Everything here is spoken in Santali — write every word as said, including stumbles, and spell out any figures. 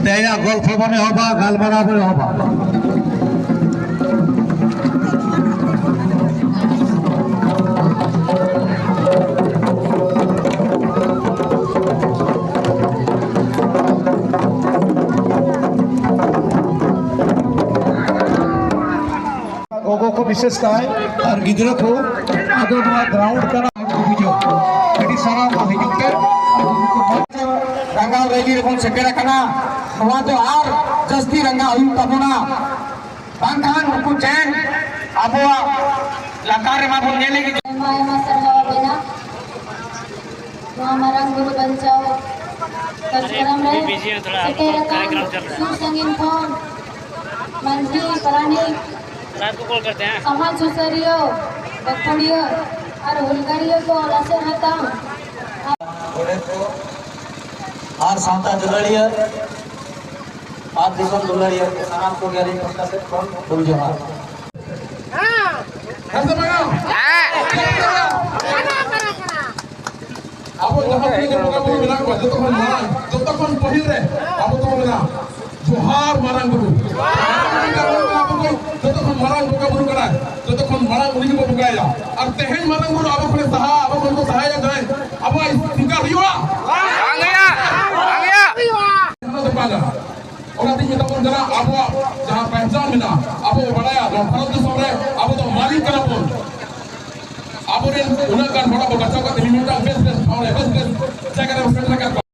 ᱛᱮᱦᱮᱧᱟᱜ ᱜᱚᱞᱯᱷᱚ ᱵᱚᱱ ᱮᱦᱚᱵᱟ, ᱜᱟᱞᱢᱟᱨᱟᱣ ᱵᱚᱱ ᱮᱦᱚᱵᱟ᱾ ᱜᱚᱜᱚ ᱠᱚ ᱵᱤᱥᱮᱥ ᱠᱟᱭ ᱟᱨ ᱜᱤᱫᱽᱨᱟᱹ ᱠᱚ, ᱟᱫᱚ ᱱᱚᱣᱟ ᱜᱨᱟᱣᱩᱱᱰ ᱠᱟᱱᱟ, ᱵᱩᱡᱷᱟᱹᱣ᱾ ᱟᱹᱰᱤ ᱥᱟᱨᱦᱟᱣ ᱢᱟ ᱦᱤᱡᱩᱜ ᱯᱮ᱾ ᱨᱟᱸᱜᱟᱣ ᱨᱮᱞᱤ ᱨᱮᱵᱚᱱ ᱥᱮᱴᱮᱨ ᱟᱠᱟᱱᱟ, ᱱᱚᱣᱟ ᱫᱚ ᱟᱨ ᱡᱟᱹᱥᱛᱤ ᱨᱟᱸᱜᱟᱣ ᱦᱩᱭᱩᱜ ᱛᱟᱵᱚᱱᱟ, ᱵᱟᱝᱠᱷᱟᱱ ᱱᱩᱠᱩ ᱪᱮᱱ ᱟᱵᱚᱣᱟᱜ ᱞᱟᱛᱟᱨ ᱨᱮᱢᱟ ᱵᱚᱱ ᱧᱮᱞᱮᱫ ᱜᱮ᱾ ᱟᱭᱢᱟ ᱟᱭᱢᱟ ᱥᱟᱨᱦᱟᱣ ᱟᱵᱤᱱᱟ᱾ ᱱᱚᱣᱟ ᱢᱟᱨᱟᱝ ᱵᱩᱨᱩ ᱵᱟᱧᱪᱟᱣ ᱠᱟᱨᱡᱚᱠᱨᱚᱢ ᱨᱮ ᱥᱮᱴᱮᱨ ᱟᱠᱟᱱ ᱥᱩᱨ ᱥᱟᱺᱜᱤᱧ ᱠᱷᱚᱱ ᱢᱟᱹᱡᱷᱤ, ᱯᱟᱨᱟᱱᱤᱠ, ᱥᱚᱢᱟᱡᱽ ᱥᱩᱥᱟᱹᱨᱤᱭᱟᱹ, ᱜᱟᱹᱠᱷᱩᱲᱤᱭᱟᱹ ᱟᱨ ᱦᱩᱞᱜᱟᱹᱨᱤᱭᱟᱹ ᱠᱚ ᱞᱟᱥᱮᱨ ᱦᱟᱛᱟᱝ ᱜᱚᱰᱮᱛ ᱠᱚ ᱟᱨ ᱥᱟᱶᱛᱟ ᱫᱩᱞᱟᱹᱲᱤᱭᱟᱹ ᱟᱨ ᱫᱤᱥᱚᱢ ᱫᱩᱞᱟᱹᱲᱤᱭᱟᱹ ᱥᱟᱱᱟᱢ ᱠᱚᱜᱮ ᱟᱹᱞᱤᱧ ᱯᱟᱦᱴᱟ ᱥᱮᱫ ᱠᱷᱚᱱ ᱦᱩᱞ ᱡᱚᱦᱟᱨ᱾ ᱦᱮᱸ ᱥᱮ ᱵᱟᱝᱟ? ᱟᱵᱚ ᱡᱟᱦᱟᱸ ᱛᱤᱱᱟᱹᱜ ᱜᱮ ᱵᱚᱸᱜᱟ ᱵᱩᱨᱩ ᱢᱮᱱᱟᱜ ᱠᱚᱣᱟ, ᱡᱚᱛᱚ ᱠᱷᱚᱱ ᱢᱟᱨᱟᱝ, ᱡᱚᱛᱚ ᱠᱷᱚᱱ ᱯᱟᱹᱦᱤᱞ ᱨᱮ ᱟᱵᱚ ᱫᱚᱵᱚ ᱢᱮᱱᱟ, "ᱡᱚᱦᱟᱨ ᱢᱟᱨᱟᱝ ᱵᱩᱨᱩ᱾" ᱟᱵᱚ ᱫᱚ ᱡᱚᱛᱚ ᱠᱷᱚᱱ ᱢᱟᱨᱟᱝ ᱵᱚᱸᱜᱟ ᱵᱩᱨᱩ ᱠᱟᱱᱟᱭ, ᱡᱚᱛᱚ ᱠᱷᱚᱱ ᱢᱟᱨᱟᱝ ᱩᱱᱤ ᱜᱮᱵᱚ ᱵᱚᱸᱜᱟᱭᱟ᱾ ᱟᱨ ᱛᱮᱦᱮᱧ ᱢᱟᱨᱟᱝ ᱵᱩᱨᱩ ᱟᱵᱚ ᱠᱷᱚᱱᱮ ᱥᱟᱦᱟ, ᱟᱵᱚ ᱠᱷᱚᱱ ᱠᱚ ᱥᱟᱦᱟᱭᱟ ᱡᱟᱦᱟᱸᱭ, ᱟᱵᱚᱣᱟᱜ ᱥᱤᱠᱟᱨ ᱦᱩᱭᱩᱜᱼᱟ? ᱵᱟᱝ ᱦᱩᱭᱩᱜᱼᱟ, ᱵᱟᱝ ᱦᱩᱭᱩᱜᱼᱟ᱾ ᱚᱱᱟ ᱫᱚ ᱵᱟᱝᱟ᱾ ᱚᱱᱟᱛᱤᱧ ᱢᱮᱛᱟ ᱵᱚᱱ ᱠᱟᱱᱟ, ᱟᱵᱚᱣᱟᱜ ᱡᱟᱦᱟᱸ ᱯᱮᱦᱪᱟᱱ ᱢᱮᱱᱟᱜᱼᱟ, ᱟᱵᱚ ᱵᱚ ᱵᱟᱲᱟᱭᱟ, ᱱᱚᱣᱟ ᱵᱷᱟᱨᱚᱛ ᱫᱤᱥᱚᱢ ᱨᱮ ᱟᱵᱚ ᱫᱚ ᱢᱟᱹᱞᱤᱠ ᱠᱟᱱᱟ ᱵᱚᱱ᱾ ᱟᱵᱚ ᱩᱱᱟᱹᱜ ᱜᱟᱱ ᱦᱚᱲ ᱟᱵᱚ ᱵᱟᱪᱷᱟᱣ ᱠᱟᱛᱮ ᱢᱤᱫᱴᱟᱝ ᱵᱮᱥ ᱵᱮᱥ ᱴᱷᱟᱶ ᱨᱮ ᱵᱮᱥ ᱵᱮᱥ ᱡᱟᱭᱜᱟ ᱨᱮ ᱥᱮᱴᱮᱨ ᱟᱠᱟᱫ ᱠᱚᱣᱟ᱾